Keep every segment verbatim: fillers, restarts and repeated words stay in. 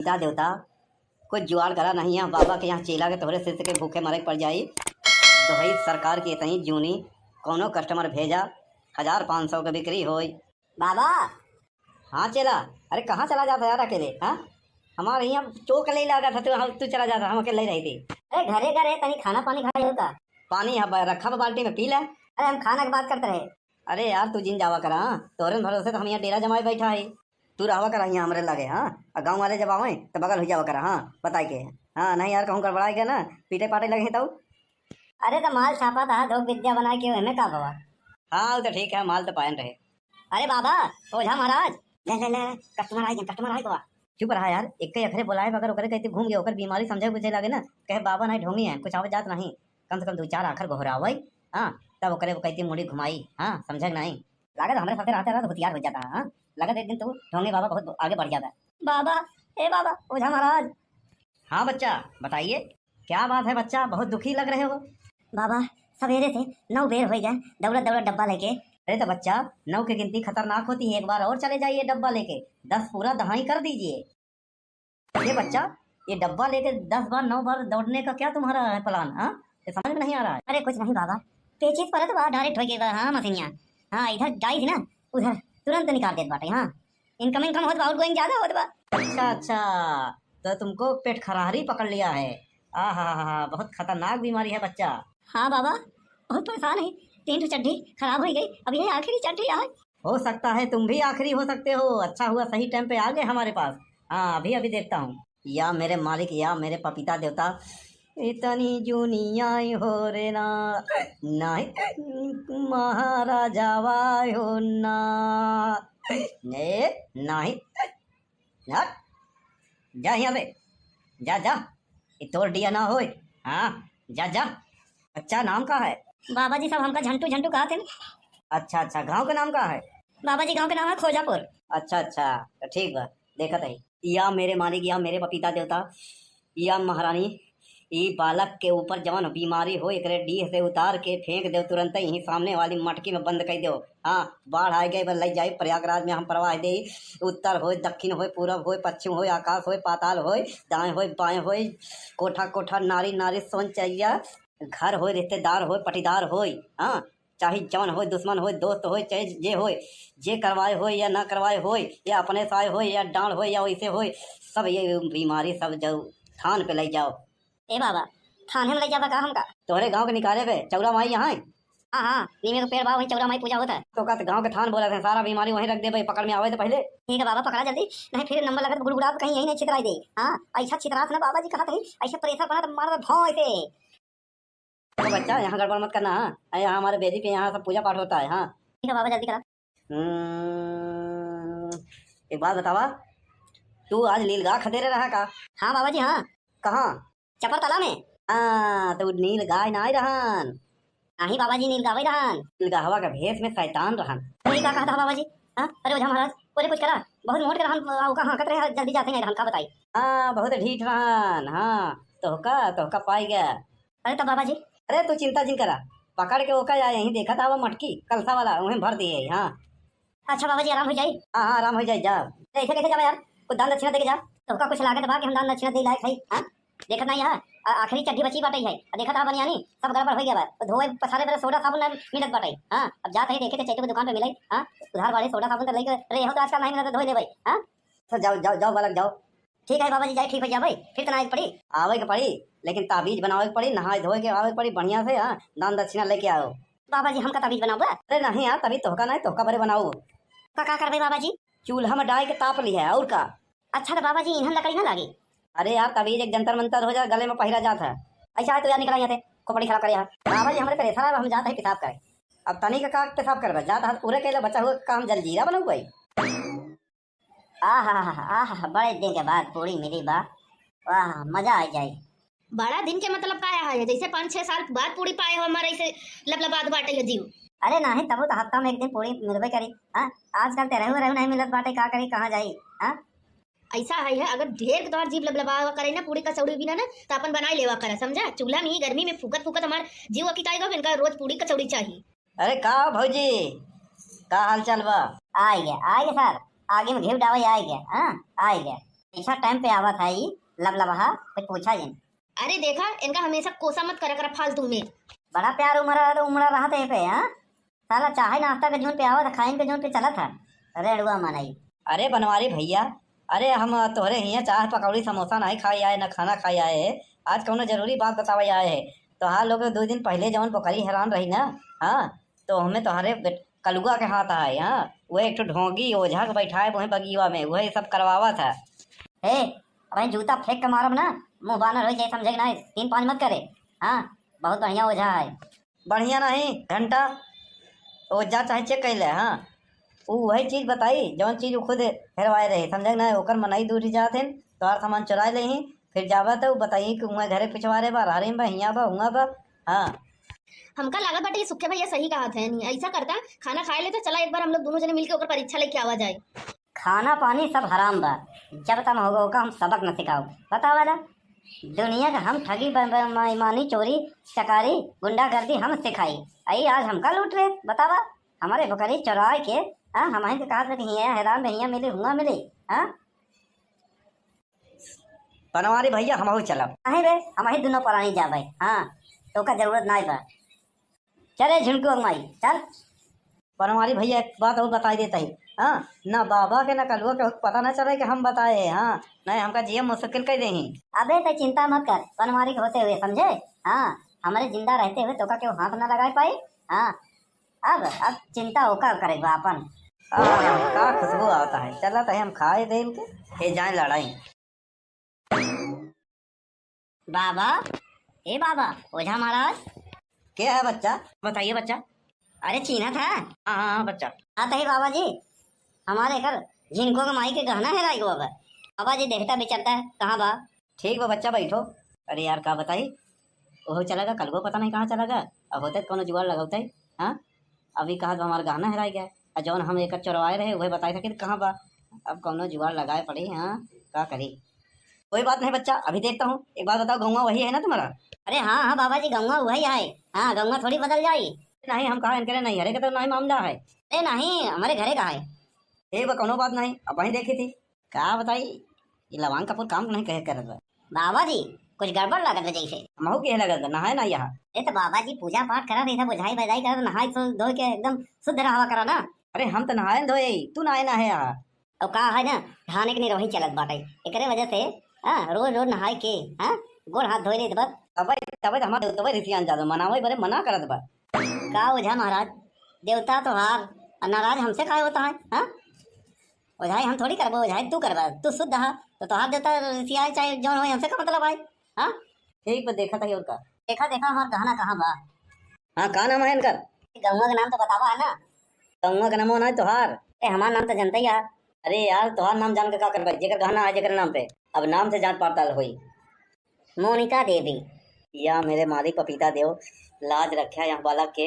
पिता देवता, कुछ जुगाड़ करा, नहीं यहाँ बाबा के यहाँ चेला के तोहरे शिष्य के भूखे मरे के पड़ जाई। तो भाई सरकार की इतनी जूनी, कौनो customer भेजा, हजार पाँच सौ के बिक्री होई। बाबा। हाँ चेला, अरे कहाँ चला जाता यार अकेले, हाँ? हमारे यहाँ चोक ले लगा था, तू, हम, तू चला जाता, हम अकेले रही थी। अरे घरे का रे, तनी खाना पानी खाए हो का? पानी यहाँ ब-, रखा बा बाल्टी में, पी ले। अरे हम खाना के बात करते रहे। अरे यार, तू जिन जावा करा, हाँ? तोहरे भरोसे तो हम यहाँ डेरा जमाए बैठा है। तू रहवा करा यहाँ हमरे लगे, हाँ? और गाँव वाले जब आवे, तो बगल हो जावा करा, हाँ? बताए के। हाँ, नहीं यार, कहूँ गड़बड़ाए गया ना, पीटे पाटे लगे तब। अरे तो माल छापा था, धोख विद्या बनाए के, हमें का बाबा? हाँ, वो तो ठीक है, माल तो पायन रहे। अरे बाबा, ओझा महाराज, ले, ले, ले, ले, customer आए गए, customer आए गवा। चुप रहा यार, एक ही अखरे बोलाए, अगर ओकरे कहते घूम गए, ओकर बीमारी समझे बुझे लागे ना, कहे बाबा नहीं ढोंगी है, कुछ आवत जात नहीं, कम से कम दो चार आखर गोहरावई, हाँ, तब ओकरे वो कहते मुड़ी घुमाई, हाँ, समझे कि नहीं? लागत हमरे साथे रहते रहते होशियार हो जाता, हाँ, लागत एक दिन तू ढोंगी बाबा बहुत आगे बढ़ जाता। बाबा, ए बाबा, ओझा महाराज। हाँ बच्चा, बताइए, क्या बात है बच्चा, बहुत दुखी लग रहे हो? बाबा, सवेरे से नौ बेर हो गया, दौड़त दौड़त डब्बा लेके। अरे तो बच्चा, नौ की गिनती खतरनाक होती है, एक बार और चले जाइए डब्बा लेके, दस पूरा दहाई कर दीजिए। ये बच्चा, ये डब्बा लेके दस बार, नौ बार दौड़ने का क्या तुम्हारा है plan, हाँ? ये समझ में नहीं आ रहा है। अरे कुछ नहीं बाबा, पेचिश परत बा, direct हो गई बा, हाँ मशीनिया, हाँ इधर जाई थी ना, उधर तुरंत निकाल देत बाटे, हाँ। Incoming कम होत बा, outgoing ज्यादा होत बा। अच्छा, अच्छा, तो तुमको पेट खरारी पकड़ लिया है। आहा, बहुत खतरनाक बीमारी है बच्चा। हाँ बाबा, बहुत परेशान है, तीन ठो चड्ढी खराब हो गई, अब यही आखिरी चड्ढी है। हो सकता है तुम भी आखिरी हो सकते हो। अच्छा हुआ सही time पे आ गए हमारे पास। हाँ, अभी अभी देखता हूँ। या मेरे मालिक, या मेरे पपीता देवता, इतनी जूनी आई हो रे ना, नहीं महाराजा वाई हो ना, ए, नहीं, हट, जा यहाँ से, जा, जा, ये तोर डिया ना होए। हाँ, जा, जा। अच्छा, नाम का है? बाबा जी, सब हमका झंटू, झंटू कहत हैं। अच्छा, अच्छा, गाँव का नाम का है? बाबा जी, गाँव का नाम है खोजापुर। अच्छा, अच्छा, तो ठीक बा, देखत है। या मेरे मालिक, या मेरे पपीता देवता, या महारानी, ई बालक के ऊपर जवन बीमारी हो, एकरे डीह से उतार के फेंक देव तुरंत ही, सामने वाली मटकी में बंद कर देव। हाँ, बाढ़ आ गए, बस लग जाए प्रयागराज में हम प्रवाह दे। उत्तर होए, दक्षिण होए, पूरब होए, पश्चिम होए, आकाश होए, पाताल होए, दाएं होए, बाएं होए, कोठा कोठा, नारी नारी, सोन चैया, घर होए, रिश्तेदार होए, पटीदार होए, हाँ, चाहे जवन होए, दुश्मन होए, दोस्त होए, चाहे जे होए, जे करवाए होए या ना करवाए होए, या अपने से आए होए या डांड होए या वैसे होए, सब ये बीमारी सब जाओ थान पे ले जाओ। ए बाबा, थाने में ले जाबा का हमका? तोहरे गांव के निकाले पे चौरा माई यहाँ है। हाँ, हाँ, नीमे के पेड़ बा, वहीं चौरा माई पूजा होता है। तो का गांव के थान बोला थे, सारा बीमारी वहीं रख देबे, पकड़ में आवे तो पहले। ठीक है बाबा, पकड़ा जल्दी, नहीं फिर नंबर लगत गुड़गुड़ा कहीं यहीं नहीं छितराई दे। हाँ, ऐसा छितरास ना बाबा जी कहत है, ऐसे pressure बना तो मार दे भौं ऐसे। तो बच्चा, यहाँ गड़बड़ मत करना, हाँ? अरे, यहाँ हमारे बेदी पे यहाँ सब पूजा पाठ होता है, हाँ? ठीक है बाबा, जल्दी करा। हम्म, एक बात बतावा, तू आज नीलगाय खदेरे रहा का? हाँ बाबा जी, हाँ। कहाँ? चपर तला में। हाँ, तो उ नीलगाय नाई रहन। नहीं बाबा जी, नीलगाय रहन। नीलगाहवा के भेष में शैतान रहन। अरे का कहता बाबा जी? हाँ? अरे ओझा महाराज, अरे कुछ करा, बहुत मोट के रहन, आ, ओका हाँकत रहे, जल्दी जाते नहीं रहन, का बताई? हाँ, बहुत ढीठ रहन, हाँ, तोहका, तोहका पाई गया। अरे तब बाबा जी? अरे तू चिंता जिन करा, पकड़ के ओका या यहीं देखत आवा मटकी, कलसा वाला, उहें भर दिए, हाँ। अच्छा बाबा जी, आराम हो जाई? हाँ, हाँ, आराम हो जाई, जा। ऐसे कैसे जावा यार, कुछ दान दक्षिणा दे के जा। तोहका कुछ लागत बा कि हम दान दक्षिणा दे लायक है, हाँ? देखत नहीं है, आ-, आखिरी चड्ढी बची बाटे है, आ देखत आ बनियानी, सब गड़बड़ हो गया बा। तो धोए पसारे बरे सोडा साबुन नहीं मिलत बाटे, हाँ? अब जात है देखे तो चैतू की दुकान पे मिले, हाँ? उधार वाले सोडा साबुन तो लेके रहे हो तो आजकल नहीं मिलत, तो धोए लेबै, हाँ? तो जाओ, जाओ, जाओ बालक, जाओ। ठीक है बाबा जी, जाए, ठीक हो जाए भाई, फिर तो ना आवे के पड़ी। आवे के पड़ी, लेकिन ताबीज बनावे के पड़ी, नहाए धोए के आवे के पड़ी बढ़िया से, हाँ, दान दक्षिणा लेके आओ। बाबा जी, हमका ताबीज बनाओ बा? अरे नहीं यार, ताबीज तोहका नहीं, तोहका बरे बनाओ। का, का करबे बाबा जी? चूल्हा में डाल के ताप ली है, और का? अच्छा तो बाबा जी, इन्हन लकड़ी ना लागे? अरे यार, ताबीज एक जंतर मंतर हो जाए, गले में पहिरा जात है। ऐसा है तो यार, निकला यहाँ से, खोपड़ी खराब करे है। बाबा जी, हमारे प्रेशर है, हम जाते हैं पेशाब करें। अब तनी का, का पेशाब करबे, जात हाथ पूरे कैला, बचा हुआ काम जलजीरा बनऊ भाई। आहा, आहा, बड़े दिन के बाद पूड़ी मिली बा। वाह, मजा आ जाई। बड़ा दिन के मतलब का है? जैसे पाँच छह साल बाद पूड़ी पाए हो, हमारे ऐसे लबलबात बाटे है जीव। अरे नाही, तबो तो हफ्ता में एक दिन पूड़ी मिलबे करी। हाँ, आजकल ते रहू रहू नहीं मिलत बाटे, का करी, कहाँ जाई? हाँ, ऐसा है, है, अगर ढेर के तोहार जीव लबलबा करे ना पूड़ी कचौड़ी बिना ना, तो अपन बनाए लेवा करा, समझा? चूल्हा में ही गर्मी में फूकत फूकत हमार जीव अकिताई गो, इनका रोज पूड़ी कचौड़ी चाहिए। अरे का भौजी, का हाल चाल बा? आइ गया, आइ गया सर, आगे में घी डावे आइ गया, हाँ, आइ गया। ऐसा टाइम पे आवत है ई लबलबहा, कुछ पूछा जिन। अरे देखा, इनका हमेशा कोसा मत करा कर फालतू में। बड़ा प्यार उमड़ा, उमड़ा रहत है पे, हाँ? साला चाहे नाश्ता के जून पे आवत है, खाइन के जून पे चलत है। रेड़ुआ मनई। अरे बनवारी भैया, अरे हम तोहरे हियाँ चाह पकौड़ी समोसा नाहीं खाई आए, न खाना खाई आए है। आज कौनो जरूरी बात बतावे आए है। तोहार लोग दो दिन पहिले जौन बोकरी हैरान रही ना, हाँ, तो हमें तोहरे बेट-, कलुआ के हाथ आए, हाँ, वह एक ठो ढोंगी ओझा के बैठाए वहीं बगिया में, वही सब करवावत है। हे, अबे जूता फेंक के मारब ना, मुंह बानर हो जाए, समझे कि नहीं? तीन पाँच मत करे। हाँ, बहुत बढ़िया ओझा है। बढ़िया नहीं, घंटा, ओझा चाहे चेक कर ले, हाँ, उ वही चीज बताई, जौन चीज उ खुद हेरवाए रहे, समझे कि नहीं? ओकर मनई दूर ही जात हैं, तोहार सामान चुराए ले ही, फिर जावा तो बताई कि उहाँ घरे पिछवारे बा, रारी में बा, हियाँ बा, हुआँ बा। हाँ। हमका लागत बाटे कि सुखे भैया सही कहत हैं, नहीं ऐसा करता, खाना खाए ले तो चला एक बार हम लोग दोनों जने मिलके ओकर परीक्षा लेके आवा जाए। खाना पानी सब हराम बा, जब तम होगा ओका हम सबक न सिखाओ। बतावा ना, दुनिया का हम ठगी, ब-, ब-, बेईमानी, चोरी, चकारी, गुंडागर्दी हम सिखाई, आई आज हमका लूट रहे। बतावा, हमारे बकरी चुराए के, हाँ, हम ही के कहत रहे कि हियाँ हैरान में हियाँ मिली, हुआँ मिली, हाँ? बनवारी भैया, हमहू चलब। नहीं रे, हमही दुनो परानी जाबे। हाँ, तोका जरूरत नाई बा। चले झुनकू अगमाई, चल। बनवारी भैया, एक बात और बताई देता ही। हाँ, ना बाबा के ना कलुआ के पता ना चले कि हम बताए हैं। हाँ, नहीं हमका जिया मुश्किल कर देही। अबे ते चिंता मत कर, बनवारी के होते हुए, समझे? हाँ, हमारे जिंदा रहते हुए तोका केहू हाथ ना लगाए पाई। हाँ, अब, अब चिंता ओका करे बा अपन। आह, का खुशबू आवता है। चला तो हम खाए दे इनके, ये जाए लड़ाई। बाबा, ए बाबा, ओझा महाराज। के है बच्चा? बताइए बच्चा। अरे चीन्हा था? हाँ, हाँ, हाँ, बच्चा। हाँ, तो हे बाबा जी, हमारे घर झिनको के माई के गहना हेराई गो बा। बाबा जी देखता विचारता है, कहाँ बा? ठीक बा बच्चा, बैठो। अरे यार, का बताई, ओहो चला गा, कलुआ पता नहीं कहाँ चला गा। अब होते कौनो जुगाड़ लगावते, हाँ? अभी कहा तो हमारा गहना हेराई गया, और जौन हम एक चोरवाए रहे, वही बताए सके कहाँ बा। अब कौनो जुगाड़ लगाए पड़ी, हाँ, का करी? कोई बात नहीं बच्चा, अभी देखता हूँ। एक बात बताओ, गौवा वही है ना तुम्हारा? अरे हाँ, हाँ बाबा जी, गौवा वही है। हाँ, गौवा थोड़ी बदल जाई। नहीं, हम कहा इनके नहीं, हरे के तो नहीं मामला है। अरे नहीं, हमारे घरे का है। ठीक बा, कौनो बात नहीं, अब वहीं देखी थी। का बताई, ये लवांग कपूर काम तो नहीं कहे करत बा। बाबा जी, कुछ गड़बड़ लागत बा जैसे। हमहू के लगत बा, नहाए ना यहाँ। ए तो बाबा जी पूजा पाठ करा रही था, बुझाई बजाई करा, नहाए तो धो के एकदम शुद्ध रहवा करा ना। अरे हम तो नहाए धोए, तू नहाए ना है यहाँ। अब का है ना, धान एक निरवही चलत बाटे, एकरे वजह से, हाँ, रोज रोज नहाए के, हाँ, गोड़ हाथ धोए लेत बस। तबे, तबे तो हमार देवतवे रिसियान जादो, मनावे बरे मना करत बा। का ओझा महाराज, देवता तोहार, और नाराज हमसे काहे होता है, हाँ? ओझाई हम थोड़ी करबो, ओझाई तू करबा, तू शुद्ध हा, तो तोहार देवता रिसियाए चाहे जौन होए, हमसे का मतलब है, हाँ? ठीक बा, देखा था और का। देखा, देखा, हमार गहना कहाँ बा? हाँ, का नाम है इनकर? गौवा के नाम तो बतावा है ना? गौवा के नाम ना है तोहार? ए, हमार नाम तो जनता ही है। अरे यार, तोहार नाम जान के का करबा, जेकर गहना है जेकर नाम पे, अब नाम से जांच पड़ताल होई। मोनिका देवी। या मेरे मालिक पपीता देव, लाज रख्या यहाँ बालक के।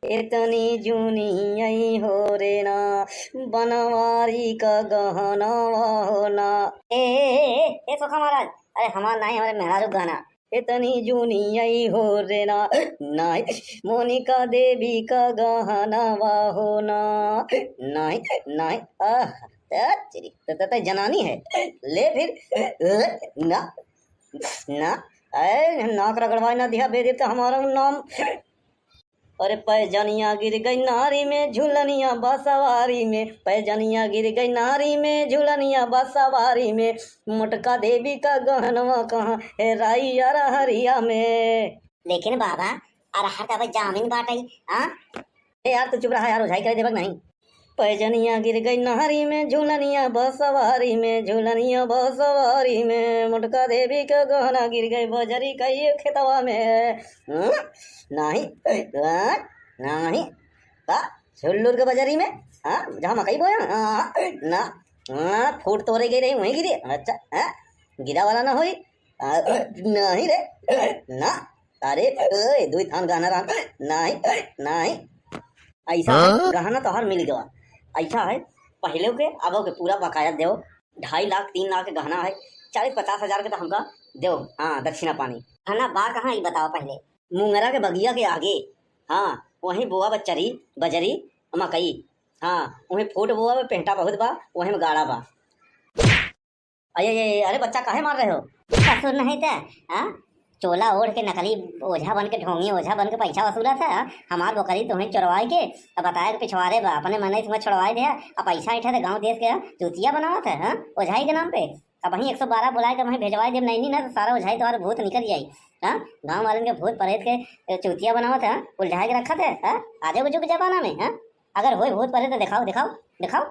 इतनी जूनी आई हो रे ना, बनवारी का गहना हो ना। ए, ए, ए, ए, सोखा महाराज, अरे हमार नाई, हमारे मेहरारू गहना। इतनी जूनी आई हो रे ना, नाई, मोनिका देवी का गहना हो ना, नाई, नाई, आह, तेरी, त, त, त जनानी है, ले फिर, ना, ना, ए, नाक रगड़वाए ना दिया बेरे तो हमारा नाम। अरे पैजनिया गिर गई नारी में, झुलनिया बसवारी में, पैजनिया गिर गई नारी में, झुलनिया बसवारी में, मोटका देवी का गहनवा कहाँ हेराई अरहरिया में। लेकिन बाबा, अरहर का भाई जामिन बाटे, हाँ? ए यार, तू चुप रहा यार, ओझाई करे देबक नहीं। पैजनिया गिर गई नहरी में, झुलनिया बसवारी में, झुलनिया बसवारी में, मोटका देवी के गहना गिर गई बजरी कई खेतवा में। हम्म, नहीं, हाँ, नहीं, का झुल्लुर के बजरी में, हाँ, जहाँ मकई बोया, हाँ, ना, हाँ, फूट तोरे गई रही, वहीं गिरी, अच्छा, हाँ, गिरा वाला ना होई, आ, नहीं रे, ना, अरे, ओए, दुई थान गहना रहा। नहीं, नहीं। ऐसा है, हाँ? गहना तोहार मिल गवा। ऐसा है, पहले के, अब के पूरा बकाया देव। ढाई लाख, तीन लाख के गहना है, चालीस पचास हजार के तो हमका देव। हाँ, दक्षिणा पानी। गहना बा कहाँ, ई बतावा पहले। मुंगरा के बगिया के आगे। हाँ, वहीं बोआ बा चरी, बजरी, मकई। हाँ, वहीं फूट बोआ बा, पेंटा बहुत बा, वहीं में गाड़ा बा। अरे, ये, ये, अरे बच्चा, काहे मार रहे हो? ससुर नहीं त, हाँ? चोला ओढ़ के नकली ओझा बन के, ढोंगी ओझा बन के पैसा वसूलत है, हाँ? हमार बोकरी तुहैं चोरवाइ के, अब बताए के पिछवारे बा, अपने मनई से छोड़वाइ दे, अब पैसा ऐंठा त गाँव देस के, हाँ? चूतिया बनावत है, हाँ? ओझाई के नाम पे। अबहीं एक सौ बारह बुलाए के वहीं भेजवाइ देब नैनी ना, त सारा ओझाई तोहार भूत निकल जाई, हाँ? गाँव वालन के भूत प्रेत के चूतिया बनावत है, हाँ? उलझाए के रखत है, हाँ? आजे बुझू के जमाना में, हाँ? अगर होई भूत प्रेत त देखाओ, देखाओ, देखाओ।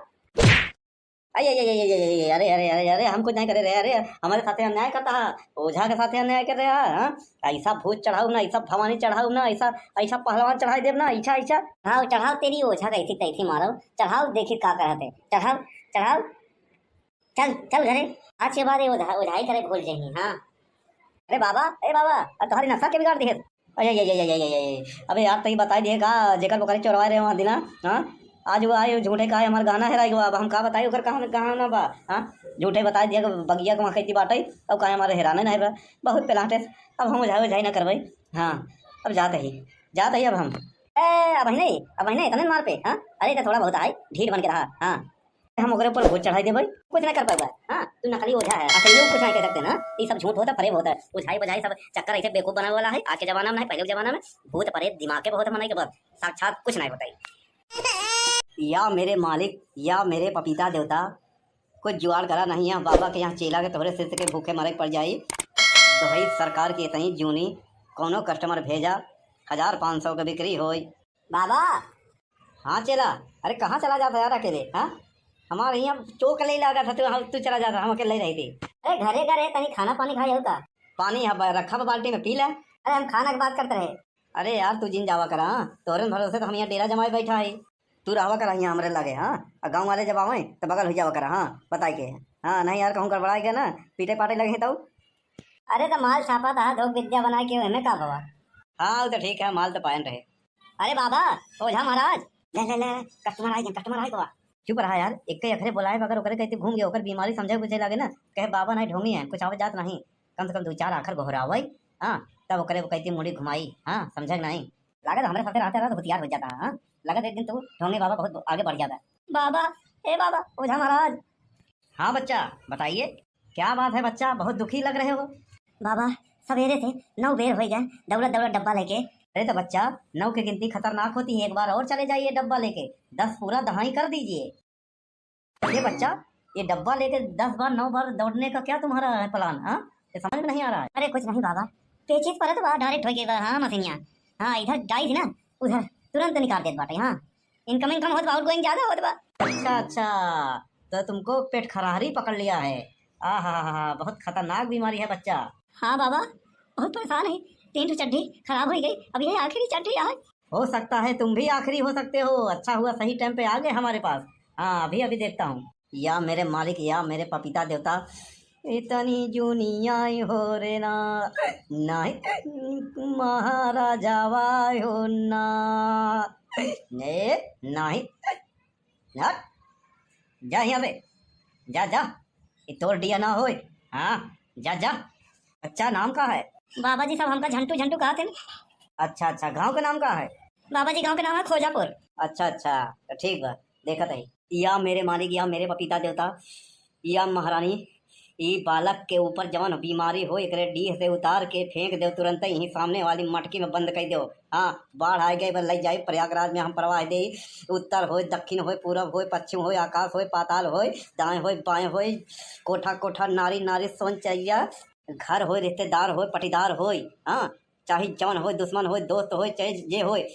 अरे, अरे, अरे, अरे, अरे, अरे, अरे, अरे, हम कुछ नहीं करे रहे। अरे, हमारे साथे अन्याय करता है, ओझा के साथे अन्याय कर रहा है, हाँ? ऐसा भूत चढ़ाऊ ना, ऐसा भवानी चढ़ाऊ ना, ऐसा, ऐसा पहलवान चढ़ाई देब ना, ऐसा, ऐसा। हाँ, चढ़ाओ तेरी ओझा कैसी तैसी मारो, चढ़ाओ देखी का करत है, चढ़ाओ, चढ़ाओ। चल, चल घरे, आज के बाद ये ओझा-, ओझाई करे भूल जाइए, हाँ। अरे बाबा, ए बाबा, अब तुम्हारी नशा के बिगाड़ दिए। अरे, ये, ये, ये, ये, ये, ये। अबे यार, तई बताई दिए का, जेकर बोकरी चोरवाए रहे वहाँ दिना, हाँ? आज वो आए, झूठे का है, हमार गहना हेराई गवा। अब हम का बताई, ओकर कहाँ, कहाँ ना बा, हाँ? झूठे बताई दिए कि बगिया के वहाँ कैती बाटे, अब काहे हमारे हेराने नहीं बा, बहुत पेलाटे। अब हम ओझाई, ओझाई ना करबै, हाँ? अब जात ही, जात ही अब हम। ए, अब नहीं, अब नहीं, इतने मार पे, हाँ? अरे, तो थोड़ा बहुत आए, ढीठ बन के रहा, हाँ? हम ओकरे ऊपर भूत चढ़ाई देबै, कुछ ना कर पाएगा। हाँ, तू नकली ओझा है, असली लोग कुछ नहीं कह सकते ना। ये सब झूठ होता, फरेब होता है, ओझाई बझाई सब चक्कर ऐसे बेवकूफ बनावे वाला है। आज के जमाना में नहीं, पहले के जमाना में भूत प्रेत दिमाग के बहुत मनई के बस, साक्षात कुछ नहीं होता है। या मेरे मालिक, या मेरे पपीता देवता, कुछ जुगाड़ करा, नहीं है बाबा के यहाँ चेला के तोहरे शिष्य के भूखे मरे पड़ जाई। तो भाई सरकार की इतनी जूनी, कोनो कस्टमर भेजा, हजार पाँच सौ के बिक्री होई। बाबा। हाँ चेला, अरे कहाँ चला जाता यार अकेले, हाँ? हमारे यहाँ चोक ले लगा था तू, हम, तू चला जाता, हम अकेले रही थी। अरे घरे का रे, तनी खाना पानी खाए हो का? पानी है बा-, रखा बा बाल्टी में, पी ले। अरे हम खाना की बात करते रहे। अरे यार तू जिन जावा करा, हाँ? तोहरे भरोसे तो हम यहाँ डेरा जमाए बैठा है। तू रहवा करा यहाँ हमरे लगे, हाँ? और गाँव वाले जब आवे तो बगल हो जावा करा, हाँ? बताए के। हाँ, नहीं यार कहूँ गड़बड़ाए गया ना, पीटे पाटे लगे तो। अरे तो माल छापा था, धोख विद्या बनाए के, हमें का भवा? हाँ, वो तो ठीक है, माल तो पायन रहे। अरे बाबा, ओझा महाराज, ले, ले, ले, कस्टमर आए, कस्टमर आए बाबा। चुप रहा यार, एक ही अखरे बोलाए, अगर ओकरे कहते घूम गए, ओकर बीमारी समझे बुझे लागे ना, कहे बाबा नहीं ढोंगी है, कुछ आवत जात नहीं, कम से कम दो चार आखर गोहरावे, हाँ, तब ओकरे कहते मुड़ी घुमाई, हाँ, समझे नहीं। लागत हमरे साथे रहते रहते होशियार हो जाता, हाँ, लागत एक दिन तू ढोंगी बाबा बहुत आगे बढ़ जाता। बाबा, ए बाबा, ओझा महाराज। हाँ बच्चा, बताइए। क्या बात है बच्चा, बहुत दुखी लग रहे हो? बाबा, सवेरे से नौ बेर होइ गए, दौड़त दौड़त डब्बा लेके। अरे तो बच्चा, नौ की गिनती खतरनाक होती है, एक बार और चले जाइए डब्बा लेके, दस पूरा दहाई कर दीजिए। ये बच्चा, ये डब्बा लेके दस बार, नौ बार दौड़ने का क्या तुम्हारा है प्लान, हाँ? ये समझ में नहीं आ रहा है। अरे कुछ नहीं बाबा, पेचिश पर तो बाबा डायरेक्ट हो गई बा, हाँ मशीनिया, हाँ इधर डाई थी ना, उधर तुरंत निकाल देत बाटे, हाँ। इनकमिंग कम होत बा, आउटगोइंग ज्यादा होत बा। अच्छा, अच्छा, तो तुमको पेट खरारी पकड़ लिया है। आहा, बहुत खतरनाक बीमारी है बच्चा। हाँ बाबा, बहुत परेशान है, तीन ठो चड्ढी खराब हो गई, अब ये आखिरी चड्ढी है। हो सकता है तुम भी आखिरी हो सकते हो, अच्छा हुआ सही टाइम पे आ गए हमारे पास। हाँ, अभी अभी देखता हूँ। या मेरे मालिक, या मेरे पपीता देवता, इतनी जूनी आई हो रे ना, नहीं महाराजा वाई हो ना, ए, नहीं, हट, जा यहाँ से, जा, जा, ये तोर दिया ना होए, हाँ, जा, जा। अच्छा, नाम का है? बाबा जी, सब हमका झंटू, झंटू कहत हैं। अच्छा, अच्छा, गाँव का नाम का है? बाबा जी, गाँव का नाम है खोजापुर। अच्छा, अच्छा, तो ठीक बा, देखत है। या मेरे मालिक, या मेरे पपीता देवता, या महारानी, ई बालक के ऊपर जवन बीमारी हो, एकरे डीह से उतार के फेंक देव तुरंत ही सामने वाली मटकी में बंद कर देव। हाँ, बाढ़ आए गए, बस लग जाए प्रयागराज में हम प्रवाह दे। उत्तर होए, दक्षिण होए, पूरब होए, पश्चिम होए, आकाश होए, पाताल होए, दाएं होए, बाएं होए, कोठा कोठा, नारी नारी, सोन चैया, घर होए, रिश्तेदार होए, पटीदार होए, हाँ, चाहे जवन होए, दुश्मन होए, दोस्त होए, चाहे जे होए,